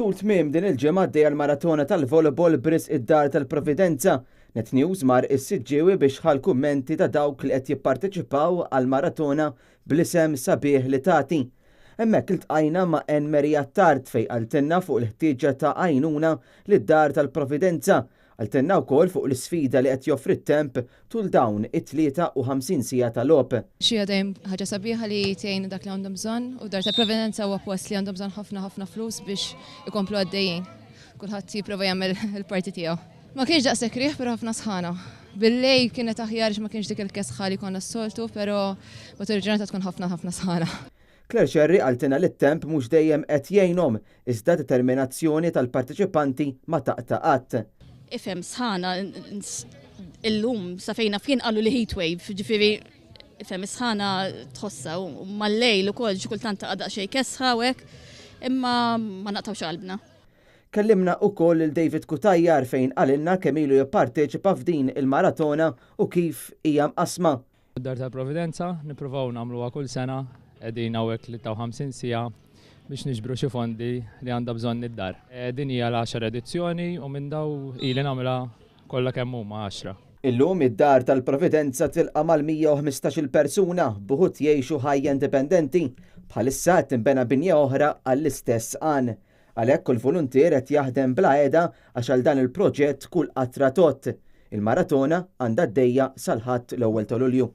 Tul tmiem din il-ġimgħa għaddejja l-maratona tal-volleyball b'risq id-Dar tal-Providenza. Net News mar is-Siġġiewi biex ħa l-kummenti ta' dawk li qed jipparteċipaw għall-maratona bl-isem sabiħ li tagħti. Hemmhekk iltqajna ma' Anne Marie Attard fejn qaltilna fuq il-ħtieġa ta' għajnuna lid-Dar tal-Providenza. Qaltilna wkoll fuq l-isfida li qed joffri t-temp tul dawn it-53 siegħa ta' logħob. Xi dejjem ħaġa sabiħa li tgħin dak li għandhom bżonn u Dar tal-Providenza huwa post li għandhom bżonn ħafna ħafna flus biex ikomplu għaddejjin. Kulħadd jipprova jagħmel il-parti tiegħu. Ma kienx daqshekk riħ però ħafna sħana. Bil-lejl kienet aħjar ma kienx dik il-kesħa li konna s-soltu, però matul il-ġurnata tkun ħafna ħafna sħana. Claire Scerri qaltilna li t-temp mhux dejjem qed jgħinhom, iżda determinazzjoni tal-parteċipanti ma taqta' qatt. Ifhem sħana illum sa fejn naf jien qalu li heat wave, ġifieri ifhem is-sħana tħossha u mal-lejl ukoll xi kultant taqa' daqsxejn kesħa u hekk, imma ma naqtgħux qalbna. Kellimna ukoll lil David Cutajar fejn qalilna kemm ilu jipparteċipa f'din il-maratona u kif hija mqassma. Id-Dar tal-Providenza nippruvaw nagħmluha kull sena, qegħdin hawnhekk 53 siegħa biex niġbru xi fondi li għandha bżonn id-dar. Din hija l-għaxar edizzjoni u minn daw ili nagħmilha kollha kemm huma għaxra. Illum id-Dar tal-Providenza tilqa' mal-115-il persuna, b'uħud jgħixu ħajja indipendenti. Bħalissa qed tinbena binja oħra għall-istess għan. Għalhekk kull voluntier qed jaħdem bla heda għax għal dan il-proġett kull qatra tgħodd. Il-maratona għandha għaddejja sal-Ħadd l-ewwel ta' Lulju.